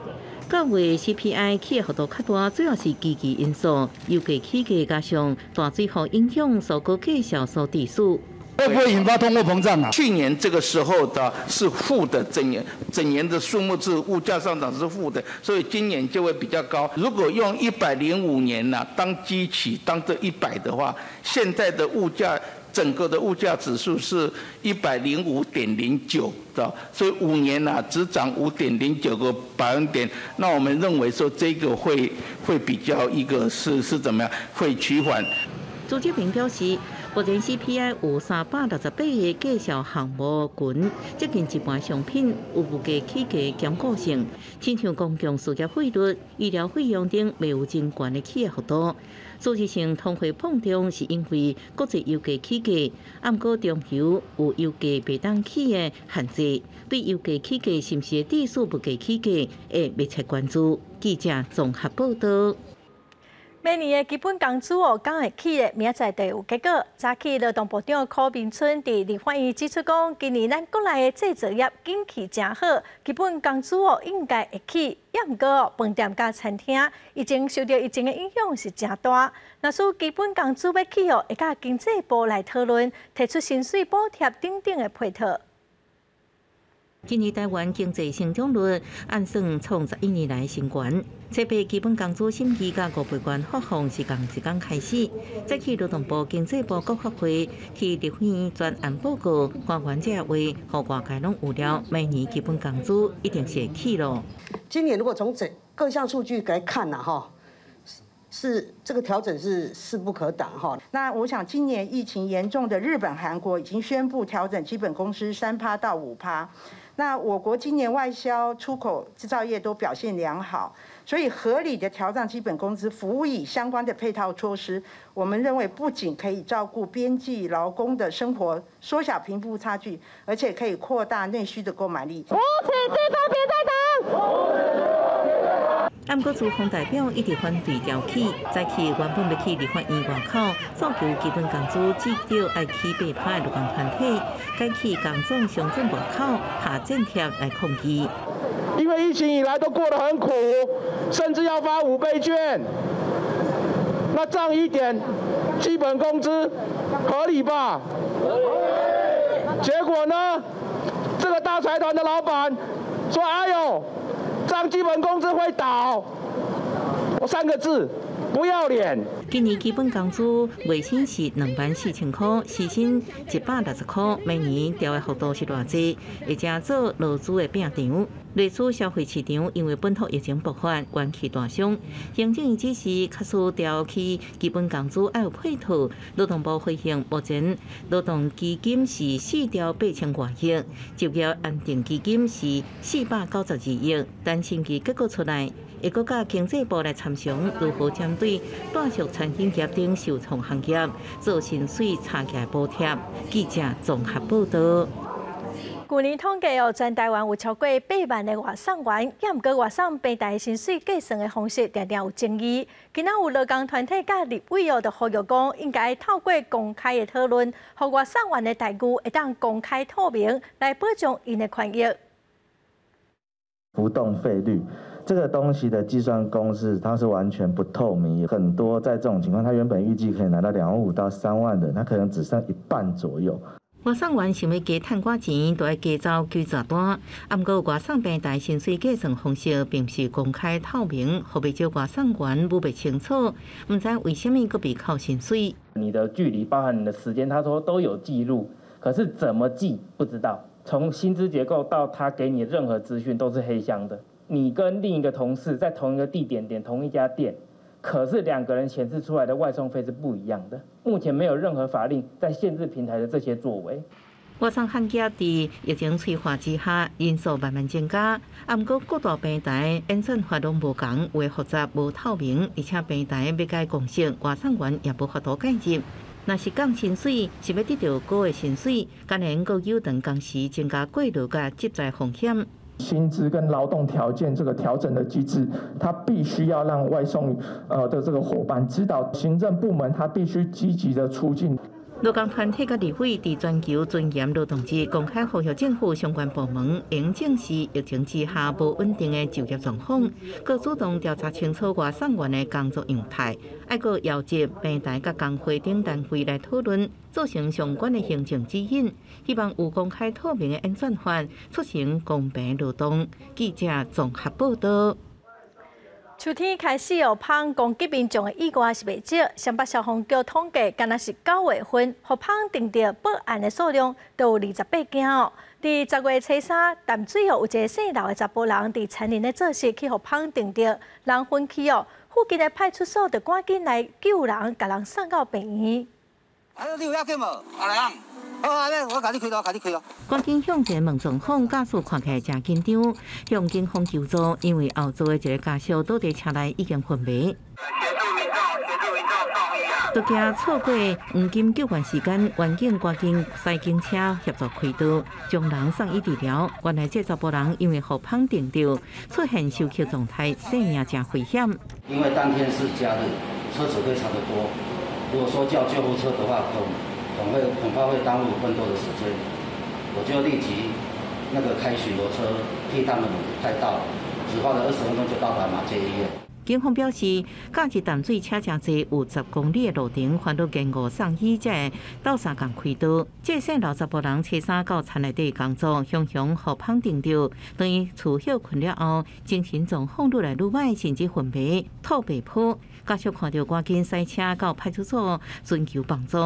，9月 CPI 起的幅度較大，主要是機器因素，油價起價加上大水禍影響，蔬果價數所致使。會不會引發通貨膨脹啊？去年這個時候的是負的，整年整年的數目是物價上漲是負的，所以今年就會比較高。如果用105年呢當基期，當這100的話，現在的物價整個的物價指數是105.09，所以5年呢只漲5.09個百分點。那我們認為說這個會比較一個是怎麼樣？會趨緩。朱哲平表示，目前 CPI 有368個價數項目群，接近一半商品有物價起價兼顧性，親像公共事業費率、醫療費用等，未有真懸的起的幅度。數字性通貨膨脹是因為國際油價起價，毋過中油有油價袂當起的限制，對油價起價是毋是會致使物價起價，會密切關注。記者綜合報導。明年的基本工資哦，敢會起咧？明仔載就有結果。早起勞動部長柯明春佇立法院指出講，今年咱國內的製造業景氣誠好，基本工資哦應該會起。也毋過哦，飯店佮餐廳已經受著疫情的影響是誠大。若使基本工資欲起哦，會佮經濟部來討論，提出薪水補貼等等的配套。今年台灣經濟成長率按算創11年來新高。初八基本工資審議佮五倍券發放是仝一工開始。早起勞動部、經濟部閣發會去立法院專案報告，官員這話，予外界攏預料，明年基本工資一定是會起咯。今年如果從整各項數據來看呢，哈，是這個調整是勢不可擋哈。那我想今年疫情嚴重的日本、韓國已經宣布調整基本工資3趴到5趴。那我國今年外銷、出口、製造業都表現良好，所以合理的調漲基本工資，輔以相關的配套措施，我們認為不僅可以照顧邊際勞工的生活，縮小貧富差距，而且可以擴大內需的購買力。無此之分別在黨。毋過資方代表一直反對調起，早起原本欲去立法院外口訴求基本工資至少愛起8%的勞工團體，改去工總商總外口下剪貼來抗議。因為疫情以來都過得很苦，甚至要發五倍券，那漲一點基本工資合理吧？結果呢？這個大財團的老闆說：“哎呦！”漲基本工資會倒，我三個字，不要臉。今年基本工資月薪是24,000塊，時薪160塊，每年調的幅度是偌濟，會成做勞資的拼場。類似消費市場因為本土疫情爆發，元氣大傷。行政院指示，較需調起基本工資愛有配套。勞動部回應，目前勞動基金是4兆8千外億，就業安定基金是492億。等審計結果出來，會閣佮經濟部來參詳如何針對大小餐飲業等受創行業做薪水差價補貼。記者綜合報道。舊年統計哦，全台灣有超過8萬的外送員，也毋過外送平台薪水計算的方式，定定有爭議。今仔有勞工團體佮立委哦，就呼籲講，應該透過公開的討論，予外送員的待遇會當公開透明，來保障𪜶的權益。浮動費率這個東西的計算公式，它是完全不透明。很多在這種情況，他原本預計可以拿到2.5萬到3萬的，他可能只剩一半左右。外送員想欲加趁寡錢，都愛加走幾十單。啊，毋過外送平台薪水計算方式並毋是公開透明，予袂少外送員摸袂清楚，毋知為啥物閣被扣薪水。你的距離包含你的時間，他說都有記錄，可是怎麼記不知道。從薪資結構到他給你任何資訊都是黑箱的。你跟另一個同事在同一個地點點同一家店，可是兩個人顯示出來的外送費是不一樣的。目前沒有任何法令在限制平台的這些作為。外送行業佇疫情催化之下，人數慢慢增加。啊，毋過各大平台演算法攏無仝，有的複雜無透明，而且平台欲改公式，外送員也無法度介入。若是降薪水，是欲得著高的薪水，敢會閣有當工時增加過勞佮職災風險。薪資跟勞動條件這個調整的機制，它必須要讓外送的這個夥伴知道，行政部門它必須積極的促進。勞工團體佮立委佇全球尊嚴勞動日公開呼籲政府相關部門應正視疫情之下無穩定的就業狀況，閣主動調查清楚外送員的工作樣態，愛閣邀集平台佮工會等單位來討論，做成相關的行政指引，希望有公開透明的演算法，促成公平勞動。記者綜合報道。秋天開始有蜂攻擊民眾的意外是袂少。雙北消防局統計，敢若是9月份，予蜂叮著報案的數量都有28件哦。佇10月初3，淡水哦有一个姓劉的查埔人佇田裡咧做事，去予蜂叮著，人昏去哦。附近的派出所就趕緊來救人，共人送到病院。哎，你有要緊無？阿良。好，阿咧，我共你開囉，共你開囉。趕緊向前問狀況，駕駛看起來誠緊張，向警方求助，因為後座的一个家屬倒佇車內已經昏迷。都驚錯過黃金救援時間，員警趕緊駛警車協助開刀，將人送醫治療。原來這查埔人因為予蜂叮著，出現休克狀態，生命誠危險。因為當天是假日，車子非常的多，如果說叫救護車的話，恐怕會耽誤更多的時間，我就立即那個開巡邏車替他們開到，只花了20分鐘就到達馬偕醫院。警方表示，假日淡水車誠濟，有10公里的路程，煩惱延誤送醫，才會鬥相共開刀。這姓劉查埔人初三到田內底工作，雄雄予蜂叮著，當伊厝歇睏了後，精神狀況愈來愈䆀，甚至昏迷、吐白泡。家屬看著趕緊駛車到派出所尋求幫助。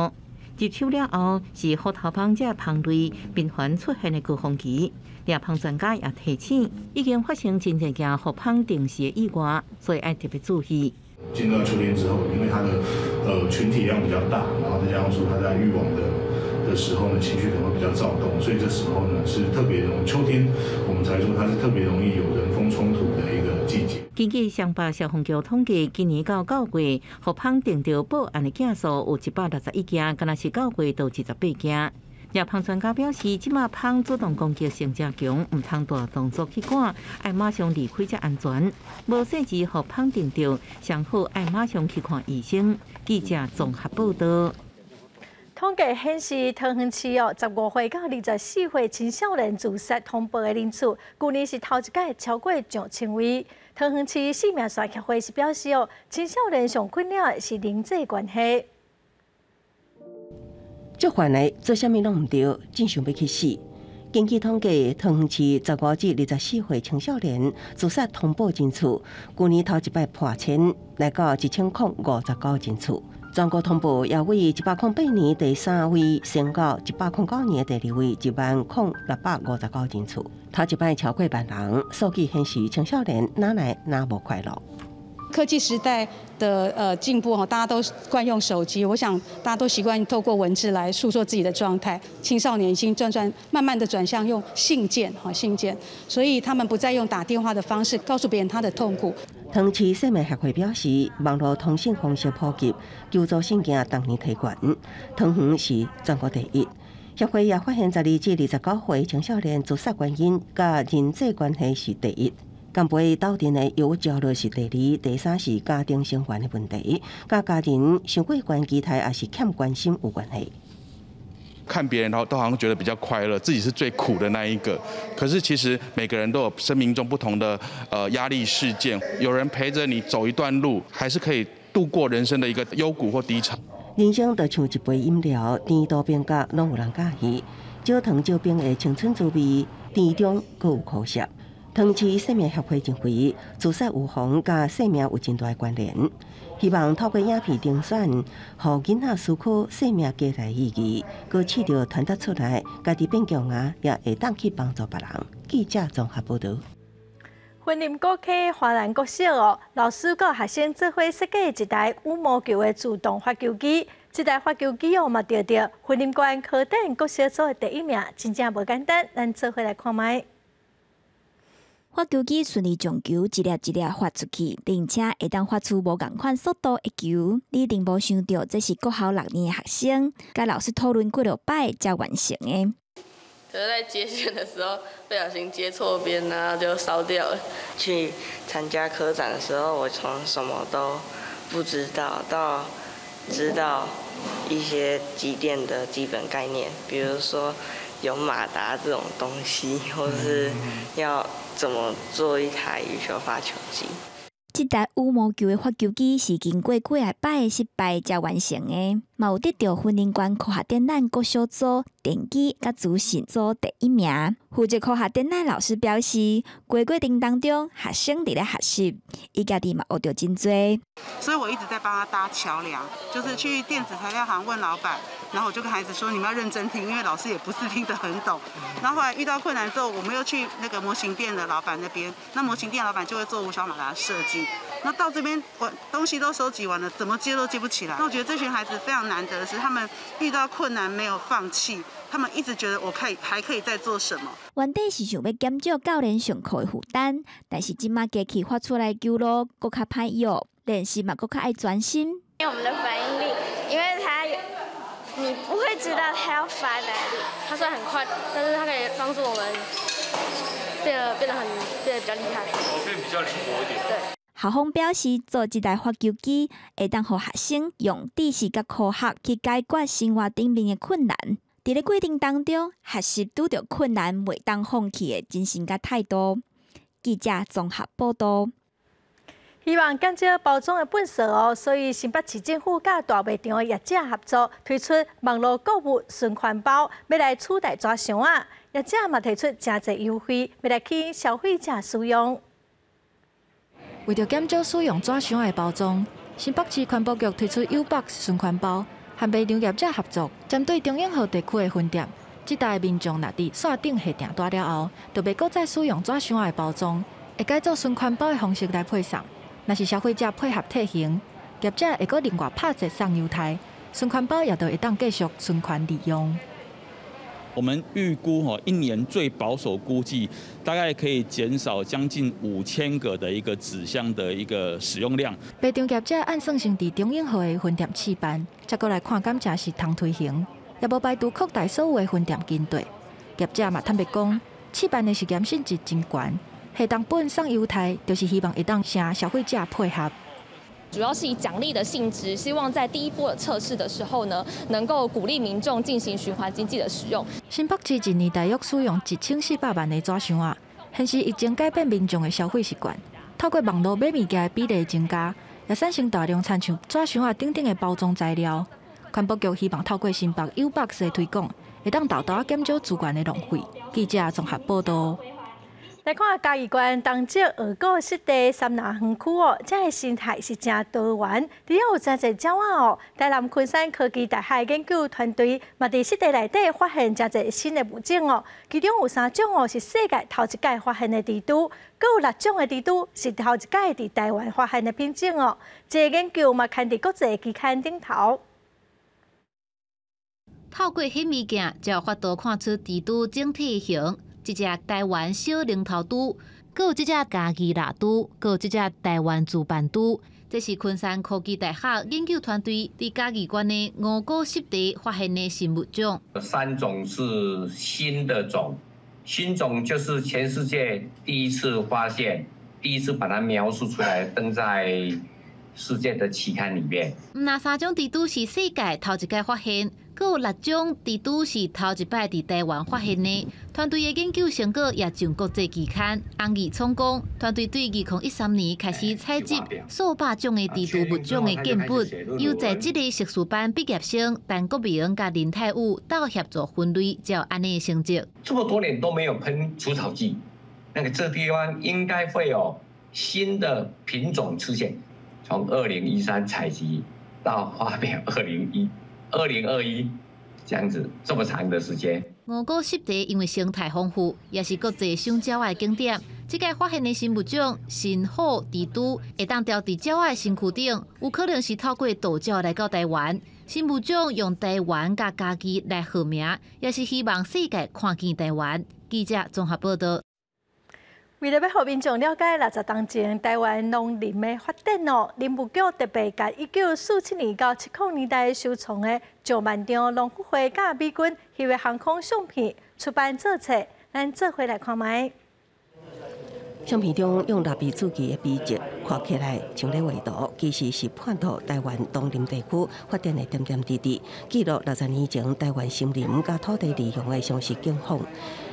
入手了後，是虎頭蜂這蜂類頻繁出現的高峰期。獵蜂專家也提醒，已經發生真濟件予蜂叮死的意外，所以愛特別注意。進到秋天之後，因為它的群體量比較大，然後再加上說它在育網的時候呢，情緒可能會比較躁動，所以這時候呢是特別容秋天，我們才說它是特別容易有人蜂衝突的一個季節。根據雙北消防局統計，今年到9月，予蜂叮著報案的件數有161件，敢若是9月就28件。獵蜂專家表示，這馬蜂主動攻擊性誠強，毋通大動作去趕，愛馬上離開才安全。無細膩予蜂叮著，上好愛馬上去看醫生。記者綜合報道。統計顯示，桃園市哦，15歲到24歲青少年自殺通報的人數，舊年是頭一擺超過上千位。桃園市生命線協會是表示哦，青少年上困擾的是人際關係。足煩的，做啥物攏毋對，真想欲去死。根據統計，桃園市15至24歲青少年自殺通報人次，舊年頭一擺破千，來到1059人次。全國通報也為108年第三位，升到109年第二位，1萬零659人次。頭一擺超過萬人，數據顯示青少年哪來哪無快樂。科技時代的進步，大家都慣用手機，我想大家都習慣透過文字來訴說自己的狀態。青少年已經轉慢慢的轉向用信件，信件，所以他們不再用打電話的方式告訴別人他的痛苦。桃園市生命協會表示，網路通訊方式普及，求助信件逐年提懸，桃園是全國第一。協會也發現，12至29歲青少年自殺原因佮人際關係是第一。共陪鬥陣的憂鬱焦慮是第二，第三是家庭成員的問題，佮家人傷過懸期待，也是欠關心有關係。看別人都好像覺得比較快樂，自己是最苦的那一個。可是其實每個人都有生命中不同的壓力事件，有人陪着你走一段路，還是可以度過人生的一個幽谷或低潮。人生就像一杯飲料，甜度冰澀攏有人佮意，少糖少冰的青春滋味，甜中閣有苦澀。桃園市生命協會認為，自殺預防佮生命有真大關聯，希望透過影片評選，予囡仔思考生命價值意義，閣試著傳達出來，家己變強啊，也會當去幫助別人。記者綜合報導。雲林高溪華南國小哦，老師佮學生做伙設計一台羽毛球的自動發球機，這台發球機哦嘛得著雲林縣科展國小組的第一名，真正無簡單。咱做伙來看覓。發球機順利將球一粒一粒發出去，並且會當發出無仝款速度的球。你一定無想著，這是國校6年的學生，佮老師討論幾落擺才完成的。就是在接線的時候不小心接錯邊，然後就燒掉了。去參加科展的時候，我從什麼都不知道到知道一些機電的基本概念，比如說有馬達這種東西，或是要怎麼做一台羽球發球機。這台羽毛球的發球機是經過幾仔擺的失敗才完成的，嘛有得著雲林縣科學展覽國小組電機佮資訊組第一名。負責科學展覽老師表示，過程當中學生佇咧學習，伊家己嘛學著真濟。所以我一直在幫他搭橋梁，就是去電子材料行問老闆，然後我就跟孩子說：你們要認真聽，因為老師也不是聽得很懂。然後後來遇到困難之後，我們又去那個模型店的老闆那邊，那模型店老闆就會做五小馬達設計。那到這邊我東西都收集完了，怎麼接都接不起來。那我覺得這群孩子非常難得的是，他們遇到困難沒有放棄，他們一直覺得我可以還可以再做什麼。原底是想欲減少教練上課的負擔，但是這馬機器發出來球路閣較歹約，練習嘛閣較愛專心。因為我們的反應力，因為他你不會知道他要發哪裡，他雖然很快，但是他可以幫助我們變得比較厲害，變比較靈活一點。對。校方表示，做這台發球機會當予學生用知識佮科學去解決生活頂面的困難。佇咧過程當中，學習拄著困難袂當放棄的精神佮態度。記者綜合報導。希望減少包裝的垃圾哦，所以新北市政府佮大賣場的業者合作，推出網路購物循環包，欲來取代紙箱仔。業者嘛提出誠濟優惠，欲來吸引消費者使用。為著減少使用紙箱的包裝，新北市環保局推出 U-Box 循環包，和賣場業者合作，針對中永和地區的分店，這搭的民眾若佇線頂下訂單了後，就袂閣再使用紙箱的包裝，會改做循環包的方式來配送。若是消費者配合退行，業者會閣另外拍折送優待，循環包也就會當繼續循環利用。我們預估吼，一年最保守估計，大概可以減少將近5000個的一個紙箱的一個使用量。賣場業者按算先佇中永和的分店試辦，才閣來看敢誠是通推行，也無排除擴大所有的分店跟進。業者嘛坦白講，試辦的實驗性質真懸，下重本送優待，就是希望會當請消費者配合。主要是以獎勵的性質，希望在第一波的測試的時候呢，能夠鼓勵民眾進行循環經濟的使用。新北市一年大約使用1400萬个紙箱仔，顯示疫情改變民眾的消費習慣。透過網路買物件的比例增加，也產生大量親像紙箱仔等等的包裝材料。環保局希望透過新北 U-Box 的推廣，會當沓沓仔減少資源的浪費。記者綜合報道。來看嘉義縣東石鱷果濕地杉林園區哦，這个生態是誠多元，除了有誠濟鳥仔哦。台南昆山科技大學研究團隊嘛，佇濕地內底發現誠濟新的物種哦，其中有三種哦是世界頭一擺發現的蜘蛛，閣有六種的蜘蛛是頭一擺佇台灣發現的品種哦。這个研究嘛，刊佇國際期刊頂頭。透過顯微鏡，才有法度看出蜘蛛整體形。這隻台灣小靈頭蛛，閣有這隻嘉義蠟蛛，閣有這隻台灣自扮蛛，這是昆山科技大學研究團隊佇嘉義縣的五股濕地發現的新物種。三種是新的種，新種就是全世界第一次發現，第一次把它描述出來，登在世界的期刊裡面。毋但三種蜘蛛是世界頭一擺發現。閣有六種蜘蛛是頭一擺佇台灣發現的，團隊的研究成果也上國際期刊。洪義聰講，團隊對2013年開始採集數百種的蜘蛛物種的建本，由在職的碩士班畢業生陳國明佮林泰武鬥協助分類，才有按呢的成績。這麼多年都沒有噴除草劑，那個這地方應該會有新的品種出現。從2013採集到發表2021這樣子這麼長的時間。五股濕地因為生態豐富，也是國際賞鳥的景點。這屆發現的新物種神虎蜘蛛，會當牢佇鳥仔身軀頂，有可能是透過渡鳥來到台灣。新物種用台灣佮嘉義來號名，也是希望世界看見台灣。記者綜合報道。為了欲予民眾了解60冬前台灣農林的發展哦，林務局特別共1947年到70年代收藏的上萬張農復會佮美軍翕的航空相片出版做冊，咱做伙來看覓。相片中用蠟筆字記的筆跡，看起來像咧畫圖，其實是判圖台灣農林地區發展的點點滴滴，記錄60年前台灣森林佮土地利用的詳細景況。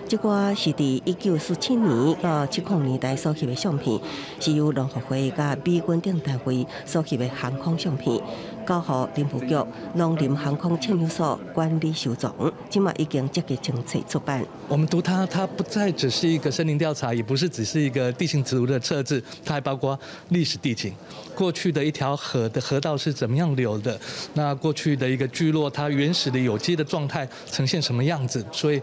這寡是佇1947年到70年代所翕的相片，是由農復會佮美軍等單位所翕的航空相片，交予林務局農林航空攝影所管理收藏，這馬已經積極成冊出版。我們讀它，它不再只是一個森林調查，也不是只是一個地形圖的測誌，它還包括歷史地景，過去的一條河的河道是怎麼樣流的，那過去的一個聚落，它原始的有機的狀態呈現什麼樣子，所以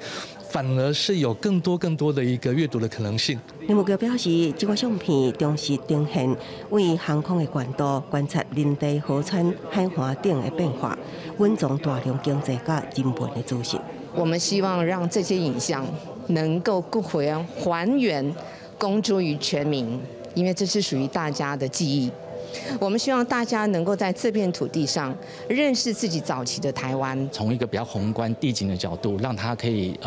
反而是有更多更多的一個閱讀的可能性。林務局表示，這個相片忠實呈現對航空的角度觀察林地、河川、海岸等的變化，蘊藏大量經濟佮人文的資訊。我們希望讓這些影像能夠還原公諸於全民，因為這是屬於大家的記憶。我們希望大家能夠在這片土地上認識自己早期的台灣。從一個比較宏觀地景的角度，讓它可以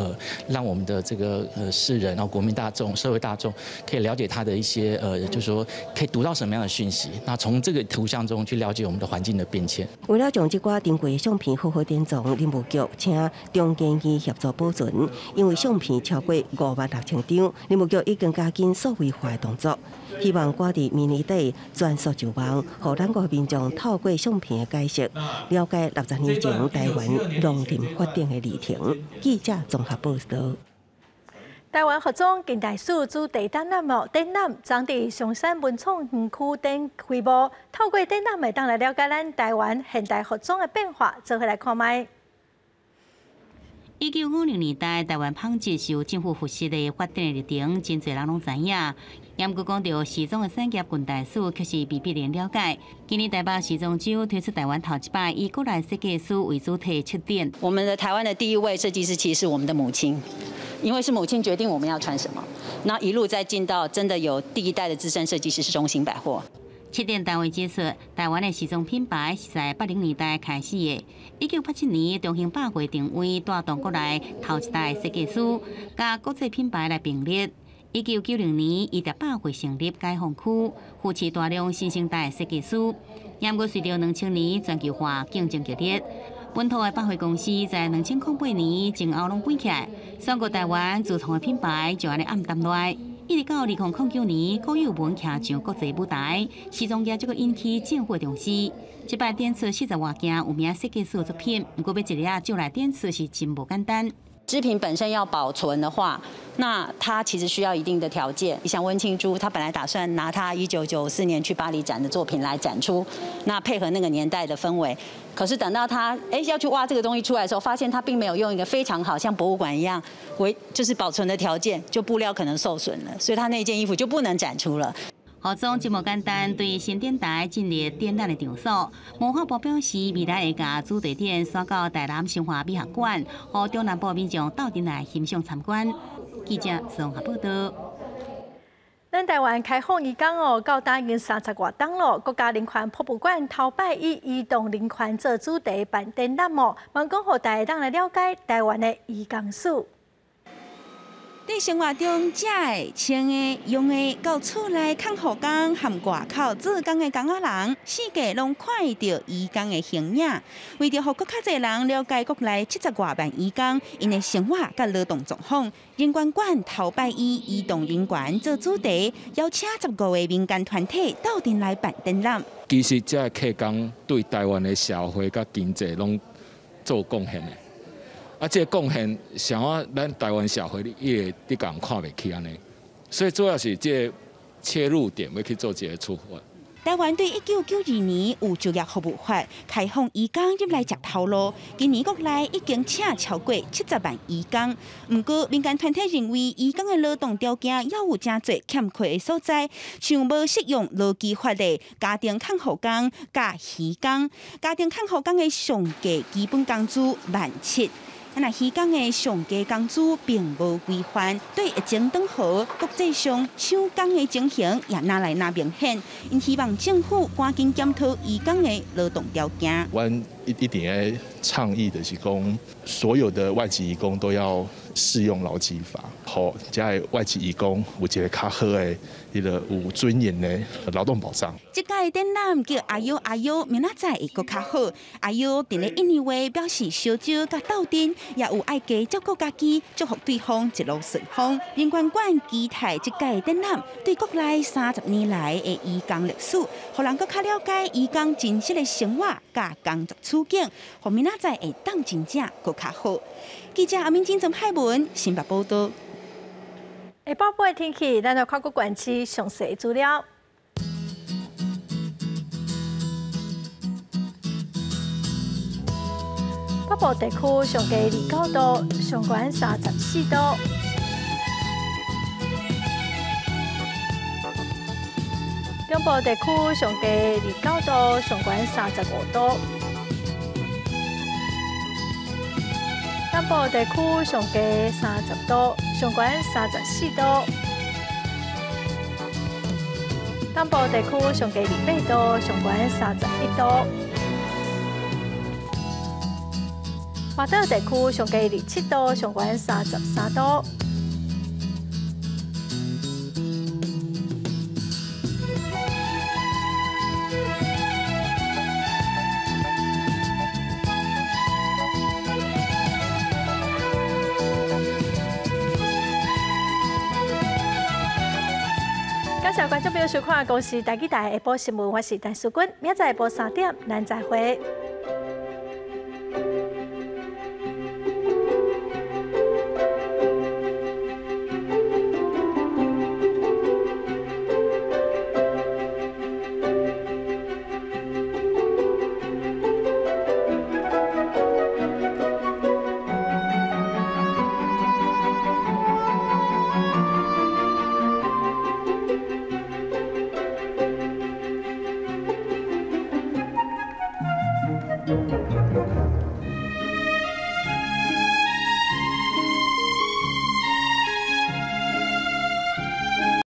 讓我們的這個世人，然後國民大眾、社會大眾可以了解它的一些就是說可以讀到什麼樣的訊息。那從這個圖像中去了解我們的環境的變遷。為了將這寡珍貴的相片好好典藏，林務局請中研院協助保存。因為相片超過5萬6千張，林務局已經加緊數位化的動作，希望趕佇明年底全數就網，予咱國民眾透過相片的解釋，了解60年前台灣農林發展的歷程。記者綜合報道。台灣服裝近代史主題展覽哦，展覽昨佇松山文創園區頂開幕，透過展覽會當來了解咱台灣現代服裝的變化，做伙來看覓。1950年代，台灣紡織是由政府扶持的發展的歷程，真濟人攏知影。毋過講著時裝的產業近代史，卻是未必能了解。今年台北時裝週推出台灣頭一擺以國內設計師為主題策展。我們的台灣的第一位設計師其實是我們的母親，因為是母親決定我們要穿什麼。那一路再進到真的有第一代的資深設計師是中興百貨。策展單位指出，台灣的時裝品牌是在80年代開始的。1987年，中興百貨成為帶動國內頭一代設計師，佮國際品牌來並列。1990年，伊佇百貨成立解放區，扶持大量新生代設計師。毋過隨著2000年全球化競爭激烈，本土的百貨公司在2008年前後攏關起來，宣告台灣自創的品牌就按呢暗淡落來。一直到2009年，郭宥文徛上國際舞台，時裝業這閣引起政府重視。這擺展出40外件有名設計師的作品，毋過欲一个借來展出是真無簡單。織品本身要保存的話，那它其實需要一定的條件。像溫慶珠，他本來打算拿他1994年去巴黎展的作品來展出，那配合那個年代的氛圍。可是等到他要去挖這個東西出來的時候，發現他並沒有用一個非常好像博物館一樣為就是保存的條件，就布料可能受損了，所以他那件衣服就不能展出了。合作這麼簡單，對新展台進入展覽的場所。文化部表示，未來會共主題展徙到台南生活美學館，予中南部民眾鬥陣來欣賞參觀。記者綜合報道。咱台灣開放移工哦，到今已經30外冬咯。國家人權博物館頭擺以移動人權做主題辦展覽哦，望講予大家當來了解台灣的移工史。佇生活中，食的、穿的、用的，到厝內看護工和外口做工的工仔人，四界攏看會著移工的形影。為著予閣較濟人了解國內70外萬移工𪜶的生活佮勞動狀況，人權館頭擺以移動人權做主題，邀請15個民間團體鬥陣來辦展覽。其實這个客工對台灣的社會佮經濟攏做貢獻的。啊，這个貢獻，像我咱台灣社會，伊會得共看袂起按呢，所以主要是這个切入點欲去做這个出發。台灣對1992年有就業服務法開放移工入來食頭路，今年國內已經請超過70萬移工。毋過民間團體認為，移工的勞動條件猶有誠濟欠缺的所在，像無適用勞基法的家庭看護工佮漁工，家庭看護工的上低基本工資17,000。啊，若漁工的上低工資並無規範，對疫情斷河，國際上搶工的情形也愈來愈明顯。𪜶希望政府趕緊檢討移工的勞動條件。阮一定愛倡議的是講，所有的外籍移工都要適用勞基法，予遮的外籍移工有一个較好的彼个有尊嚴的勞動保障。這屆展覽叫阿優阿優，明仔載會閣較好。阿優佇咧印尼話表示相招佮鬥陣，也有愛加照顧家己，祝福對方一路順風。人權館期待這屆展覽對國內30年來的移工歷史，予人閣較了解移工真實的生活佮工作處境，予明仔載會當真正閣較好。記者阿明金、曾海文新北報道。下晡晡的天氣，咱來看各縣市詳細資料。北部地區上低29度，上懸34度。中部地區上低29度，上懸35度。南部地區上低30度，上懸34度。東部地區上低28度，上懸31度。外島地區上低27度，上懸33度。感謝觀眾朋友收看《公視台語台》下晡新聞，我是陳淑君，明仔載下晡3點，咱再會。